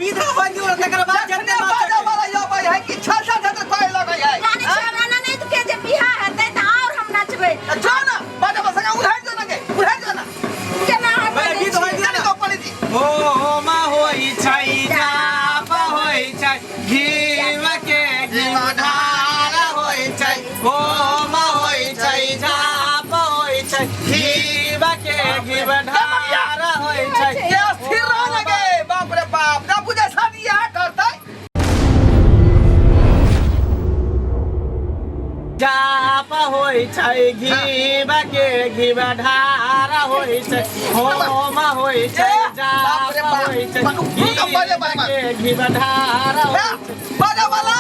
विधा होय दियो तकर बाद जखने जते बाजा वाला अबै है कि छल छल छल करे लगै है। जानै छी हमरा ननैद के जे बियाह हेतै तऽ और हम नचबै। जो ना बाजा वाला संगे उधार जो ना गे, उधार जो ना। केना हम पहिले बजै गीत होय छी? दियो चलि ना। दो पंडित जी। होम होई छै जाप होई छै घीव के घीव ढार होई छै होम होई छै जाप होई छै घीव के घीव ढार होई छै। के स्थिर रह लगे, बाप रे बाप, ना बुझे शादी यहाँ करतै। जाप होई छै घीव के घीव ढार होई छै होम होई छै बाप रे जाप बाप। होई छै बाप, घीव के घीव ढार हे, होई छै। बाजा वाला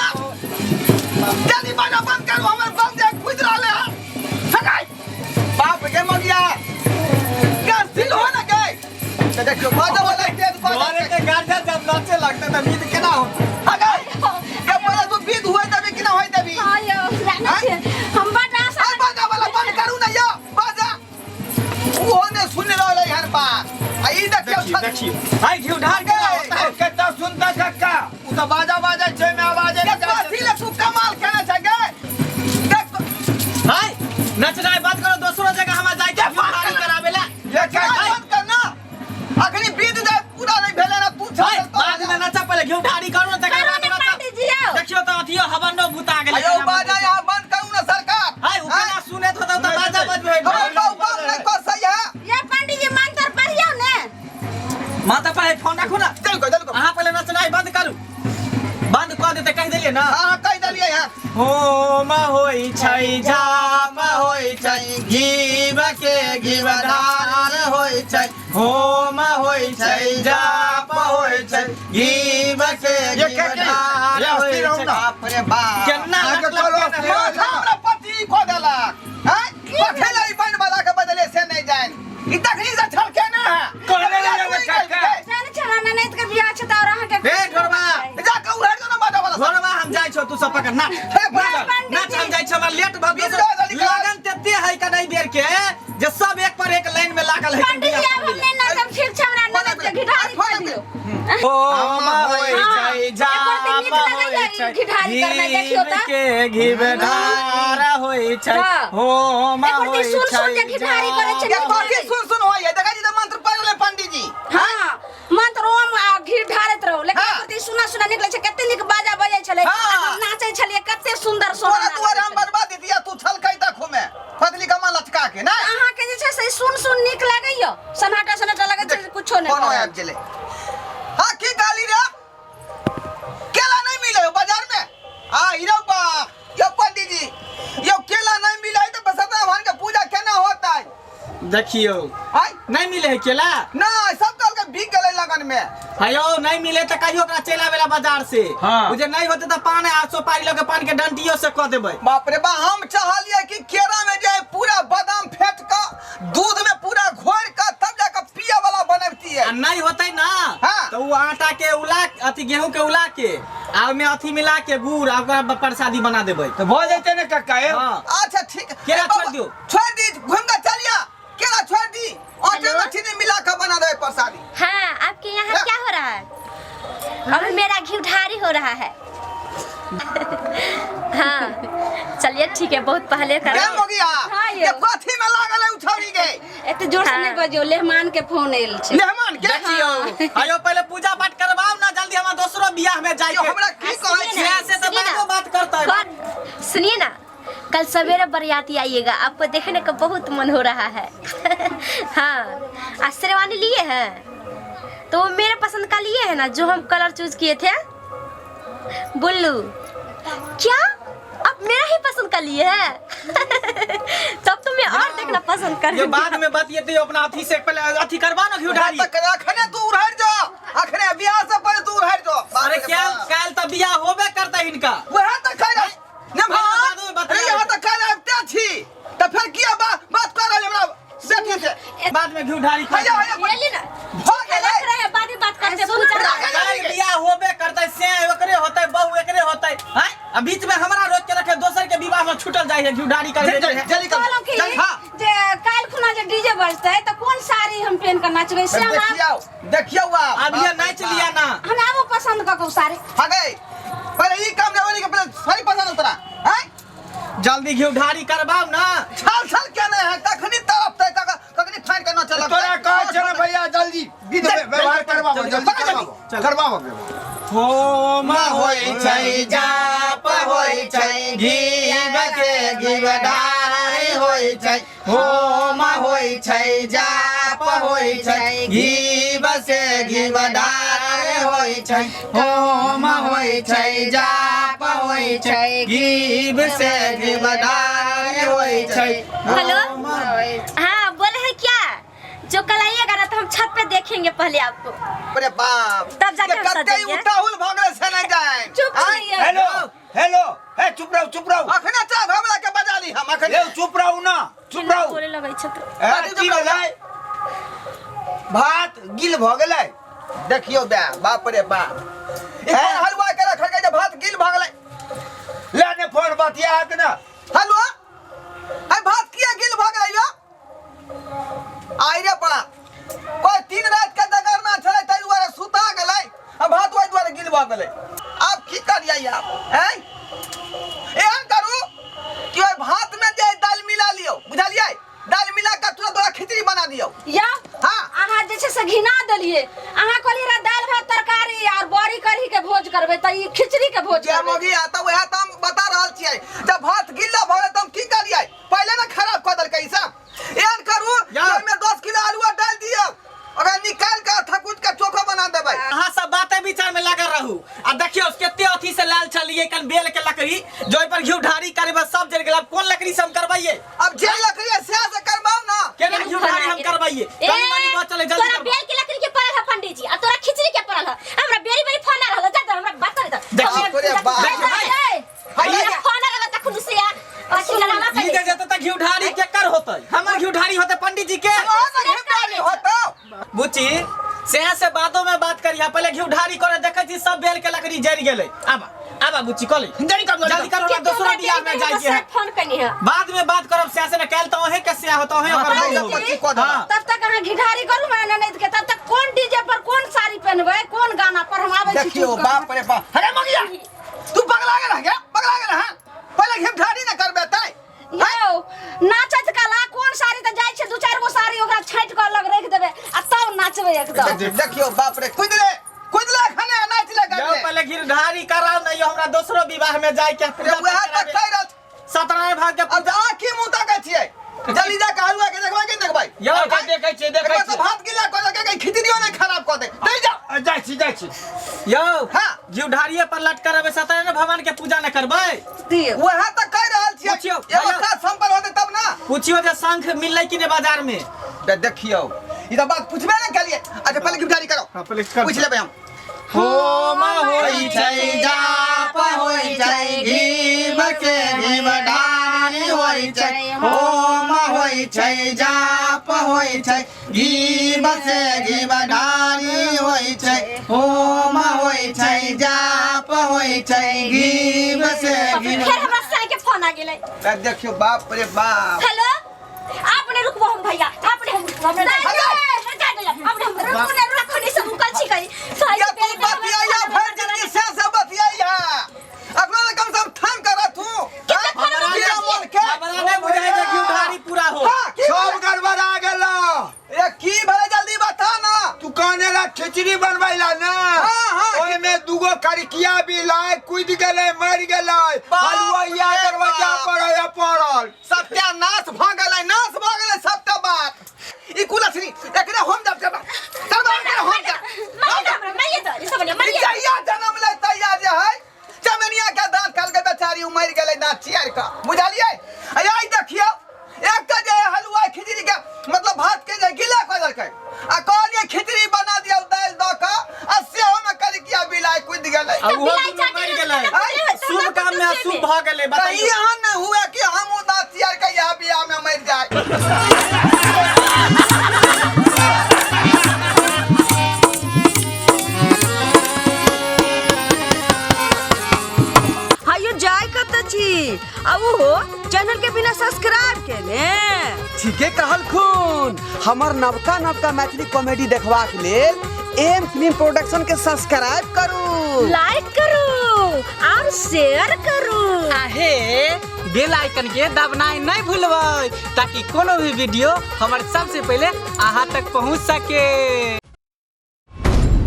जल्दी बाजा बंद करू, हमर बम जे खुज रहले है सगाई। बाप रे मगिया के स्थिर हो ना गे। ते देखियो बाजा वाला तेज बाजा। घरे के गार्जियन जब नाचे लगते त विध केना हो? सगाई के पहिले तू विध हुए तभी कि ना होय तभी। हाँ यौ, जानै छियै, हम बड आशा। आ बाजा वाला बंद करू ना यो बाजा। ओहो ने सुन रहले हन बात। आ ई देखियो। देखियो देखियो, हाय घी ढार के होता है। कत्ता सुनता कक्का, उ त बाजा बाजा छै में आवाज के कथी ले तू कमाल केने छै गे? देख तो। हाय नचनाय बंद करो, दोसरो जगह हमरा जाय के घी ढारी कराबेला। ये क्या? बंद कर ना, अखनी विध जाय पूरा नहीं भेले ना तू हाय छल। बाद में नचा, पहिले घी ढारी करू ना तकर करू बाद ने नचा। पंडित जी यौ। देखियो त अथियो हवनो बुता गेलै। अयो बाजा यहाँ बंद करू ना सरकार। हाय उ केना सुने होतौ त बाजा बजबै। हमर बाप बाप नहीं कर सही है। ये पंडित जी मंत्र पढ़ियौ ने। माता पाए फोन राखू ना। चल को चल को। अहाँ पहिले नचनाइ बंद करू, बंद कऽ देते कहि देलियै ना। हाँ कहि देलियै हँ। होम होई छै जाप होई छै घीव के घीव ढार होई छै होम होई छै जाप होई छै घीव के ये घीव क्या के? ढार ये होई अस्थिर रहू छै। ना। बाप रे बाप। केना अहाँके लक लक कहलहुँ केने अस्थिर होई रहू। हमरा पति खो देलक हैं, कथे लई बन वाला के बदले से नहीं जाए, ई तखनी से छलके ना है। कहने लगे ना काका। जानै छियै हमरा ननैद के बियाह छै तऽ और अहाँके ए ढोरबा। जा के उड़ाड़ दो ना बाजा वाला। घरवा हम जाइ छौ, तू सब पकड़ ना। हे बाजा। नाच हम जाइ छौ, हमरा लेट भऽ बीस गेल। जल्दी करा। लगन तेते है का नहीं बेर के जे सब एक पर एक लाइन में लागल है। पंडित जी आब हम नहि नाचब, ठीक छै? हमरा ननैद के घिढारी कऽ दियौ। होम होई हाँ, छै एको जाप रत्ती नीक लगैया होई ई छै घिढारी करनाइ, देखियौ घीव तऽ। के घीव ढार होई छै हाँ। होम एको रत्ती होई सुन छै सुन के घिढारी करै छै। ये कथी सुन सुन होई है? देखै छी तऽ मंत्र पढ़ ले पंडित जी। हाँ मंत्र ओम आ घी ढारैत रहू, लेकिन हाँ। एको रत्ती सुना सुना निकलै छै। कते नीक बाजा बजै छलै। हाँ। आ हम नाचै छलियै, कते सुंदर तोरा सोहर दुआरे हम लागै छलै। बर्बाद दिया, तू छलकै तक में पतली कमा लचका के ना। अहाँके जे छै से सुन सुन नीक लागैया, सन्नाटा सन्नाटा लगै छै, कुछो नहि कोनो करत। आबि गेलै। हाँ की कहली रे? केला नहीं मिले हो बाजार में? आ हीरो बा यो पंडित जी यो केला नहीं मिले है तो बसंत भगवान के पूजा केना होता है? देखियौ। आय। नहीं मिले है केला? ना, सब कहल के बिक गेलै लगन में। हयो नहीं मिले त कहियो ओकरा चलि आबे ला बाजार से। हाँ। उ जे नहीं होते त पान आ सोपारी लऽ के पान के डंटियो से कऽ देबै। बाप रे बा, हम चाहलिए कि केरा में जे पूरा बादाम फेंट के दूध में पूरा घोर के तब जाके पिए वाला बनबती है। आ नहीं होते ना हाँ। तो उ आटा के उला अथी गेहूं के उला के आ ओमे अथी मिला के गुड़ आ ओकरा प्रसादी बना देबै। त भऽ जेतै ने कक्का ए? हाँ। अच्छा ठीक। केरा ए बाबा, छोड़ दियो। छोड़ दी, घूम के चलिया, केरा छोड़ दी, आटे में चीनी मिला के बना दे प्रसादी। हाँ आपके यहाँ क्या हो रहा है? अभी मेरा घी ढारी हो रहा है। हाँ चलिए ठीक है, बहुत पहले कर। क्या हो गया? हाँ, ये यौ। कथी में लागल है उछाड़ी के? एते जोर से हाँ। नहि बजियौ, लेहमान के फोन आयल छै। मेहमान के? देखियौ आयो पहले पूजा पाठ करवाओ ना जल्दी, हमरा दोसरो बियाह में जाय यो के। हमरा की कहै सुनिए छी? ना, से तो सुनिए ना। बातो बात करतै। कौन? सुनिए ना, कल सवेरे बरियाती आइएगा, आपको देखने का बहुत मन हो रहा है। हाँ आज शेरवानी लिए हैं तो वो मेरे पसंद का लिए है ना, जो हम कलर चूज किए थे बुल्लू। क्या आप मेरा ही पसंद का लिए हैं? तब तो मैं और देखना पसंद ये करूँगी। बाद में बतिएते, अपना अथी से पहले अथी करवा ना घी ढारी। तक अखने तू उड़ाड़ जो, अखने बियाह से पहले तू उड़ाड़ जो। अरे क्या काल त बियाह होबे करतै हिनका। वह त कह रहा ने हाँ, बाद में भाई। बतिया। अरे यहाँ त कह रहा ते छी त फिर किया बात कर रहल हमरा बेटी से? बाद में घी ढारी। हैया हैया। ये ली ना। भ गेलै। रख रहे हैं, बाद में बात करते हैं, पूजा। रख काल बियाह होबे करतै, से ओकरे होतै, बहु एकरे होतै हैं, आ बीच में हमरा रोक के रखे, दोसर के विवाह में छूटल जाय है, घी ढारी कर जल्दी देते है। जल्दी कर। कहलहुँ कि चल, हाँ। जे काल्हि खुना जे डीजे बजतै तऽ कोन साड़ी हम पहिन कऽ नाचबै से हमरा देखियौ देखियौ आप। अब ये नाच लिया ना। हमरा आबो पसंद। पसंद कऽ के उसारे। हाँ गई, पहले ई काम जावे के पहले सारी पसंद उतरा हैं। जल्दी घी ढारी करबाउ ना। छल छल के नहीं है तखनी तरफ ते कखनी फाड़ के न चलब। तोरा कहै छै ने भैया जल्दी विध व्यवहार करबाबो, जल्दी करबाबो, करबाबो व्यवहार। होम होइ छै जाप होइ छै घीव के घीव ढारी होइ छै। होम होइ छै जाप होइ छै घीव से घीव ढारी होइ छै। होम होइ छै जाप होइ छै घीव से घीव ढारी होइ छै। हेलो, हाँ बोले हैं क्या, जो कल आइएगा ना तो हम छत पे देखेंगे पहले आपको। अरे बाप, तब जाके हम कते सजेंगे। उताहुल भऽ गेलै से नहि जाय। चुप रहिए। हेलो हेलो, हे चुप रहू, चुप रहू। अखने चाह हमरा के बजा ली हम अखने। हे चुप रहू ना, चुप रहू। बोले लगै छै तो। हे, की भेलै? भात गिल भऽ गेलै। देखियौ बे, बाप रे बाप, ई कोन हलुआ के रखल गेलै जे भात गिल भऽ गेलै? ले ने फोन बतिया के ना। हलुआ आई भात किया गिल भऽ गेलै यो? आई रे बा, कोई 3 रात के जगरना छलै ताहि दुआरे सुता गेलै आ भात ओहि दुआरे गिल भऽ गेलै। आब की करियै आब? हैं, एहन करू कि ओहि भात में जे दालि मिला लियौ, बुझलियै? दालि मिला के तुरंत ओकरा खिचड़ी बना दियौ। या हाँ। अहाँ जे छै से घिना देलियै। अहाँ कहलियै रहे दालि भात तरकारी और बड़ी कढ़ी के भोज करबै, तऽ ई खिचड़ी के भोज जे करबै। मोगी आ तऽ वएह तऽ हम बता रहल छियै, जब भात गिल्ला भऽ गेलै तऽ हम की करियै? पहिले ने खराब कऽ देलकै ई सब। एहन करू या। ओहिमे 10 किलो आलू डालि दियौ, ओकरा निकालि के थकुच के चोखो बना देबै। अहाँ सब बाते विचार में लागल रहू आ देखियौ कते अथी से लाल छलियै कन बेल के लकड़ी जो ओहि पर घी ढारी करबै सब जरि गेल। आब कोन लकड़ी से हम करबैयै? अब जे लकड़ी है से से करबाउ ना। केना घी ढारी हम करबैयै? कनी मनी बचल है, जल्दी तोरा करबाउ। बेल के लकड़ी के पड़ल है पंडित जी आ तोरा खिचड़ी के पड़ल है। हमरा बेरी बेरी फोन आ रहल है, जा तो हमरा बात करे दे। देखियौ, बाप रे बाप। हमरा फोन आ रहल तखन से आ अथी लगावा ई जे जेतै तऽ घी ढारी केकर होतै? हमर घी ढारी होतै पंडित जी के। अहाँ से घी ढारी होतौ। बुच्ची सेहा से बादो में बात करिहा, पहले घी ढारी करे। देखै छी सब बेल के लकड़ी जरि गेलै। आबा आबा बुच्ची कऽ ले, जल्दी करू, जल्दी करू, हमरा दोसरो बियाह में जाय के है। फोन कनी है, बाद में बात करब सेहा से ने। काल्हि तऽ अहें के सेहा होतौ, अहें ओकर हाँ, बहू पच्ची होतौ। कऽ देबै। हाँ। तब तक अहाँ घिढारी करू हमरा ननैद के, तब तक कोन डीजे पर कोन साड़ी पहनबै, कोन गाना पर हम आबै छी। देखियौ चुप कऽ। बाप रे बाप, अरे मगिया तू पगला गेल है, पगला गेल है? पहले घी ढारी ना करबे तै। यौ नाचत कला कोन साड़ी तऽ जाइ छै, 2-4 गो साड़ी ओकरा छाँटि कऽ अलग राखि देबै आ तब नाचबै एकदम। देखियौ बाप रे, कुदले कुदले खाने नाच ले यौ गाले। पहले घी ढारी कराउ ने यौ, हमरा दोसरो विवाह में जाय के है, पूजा वएह पाठ तऽ कराबै। कहि रहल छी। सत्यनारायण भगवान के अब पूजा। आँखि मुँह ताकै छियै, जल्दी जा के हलुआ के देखबै कि देखबै? यौ, देखै छियै, देखै एकरा तऽ छियै। भात गिला कऽ देलकै, कहीं खिचड़ियो नहि खराब कऽ दे। नहि जा। जाइ छी, जाइ छी। यौ, हाँ। घी ढारिये पर लटका रहबै, सत्यनारायण भगवान के पूजा नहि करबै? दियौ। वएह तऽ कहि रहल छियै। पुछियौ, एगो भैया। काज संपन्न होतै तब ना। पूछियो जे शंख मिललै कि नहि बाजार में? देखियौ, ई तऽ बात पुछबे नहि केलियै। अच्छा पहिले घी ढारी करो। हाँ, पहिले कर। पूछि लेबै हम। होम होइ छै जाप होइ छै घीव के घीव ढारी होइ छै। होम होइ छै जाप होइ छै घीव से घीव ढारी होइ छै। होम होइ छै जाप होइ छै घीव से घीव। फेर हमरा साई के फोन आ गेलै। देखियौ बाप रे बाप। हेलो, आपने रुकबो हम भैया, आपने हम रुकबो, हमरा नहीं, नहीं, जा जा, आपने हम रुकबो ने, रुको नहीं, सब रुकल छी कहीं। साई या के तू बतियाइया भरि जिंदगी से से बतियाइया, अखनो तऽ कम से कम थाम के रखू। हमरा बिना मन के। हमरा नहि बुझाइ जे घी ढारी पूरा हो। हाँ, की सब भेलै? गड़बड़ा गेलो। ए, की भेलै जल्दी बता ना। तू कहने ला खिचड़ी बनबै ला ना? हाँ, हाँ। ओहिमे दूगो कड़किया बिलाय कूदि गेलै, मरि गेलै। बाप हलुआइया रे दरवाजा बाप। पर आया पड़ल। सत्यानाश भऽ गेलै, नाश भऽ गेलै सबटा बात। ई कुलक्षणी एकरे हम जब करबा करबा, एकरे हम जब मारिए हमरा, मारिए तो, ई सब बढ़िया, ई मारिए। जहिया जन्म लै तहिया जे है चमेनिया के दांत खाल के बेचारी मरि गेलै दांत चियार कऽ, बुझलियै? आ आई देखियौ, एक तऽ जे हलुआ खिचड़ी के मतलब भात के जे गिला कऽ देलकै आ कहलियै खिचड़ी बना दियौ दालि दऽ कऽ, आ सेहो मे करिकिया बिलाइ कुदि गेलै। आ उहो बिलाइ दुनू मरि चाटी गेलै। रहलै। शुभ काम में अशुभ भऽ गेलै, तऽ बताइयो। एहन नहि हुए कि हमहूँ दांत चियार के इएह बियाह में मरि जाय। हायो जाय कत छी आ उहो चैनल के बिना सब्सक्राइब केने? ठीके कहलखुन। हमर नवका नवका मैथिली कॉमेडी देखबाक लेल एम फिल्म प्रोडक्शन के सब्सक्राइब करू, लाइक करू और शेयर करू। आहे बेल आइकन के दबनाई नहीं भूलबै ताकि कोनो भी वीडियो हमर सबसे पहले अहाँ तक पहुँच सके।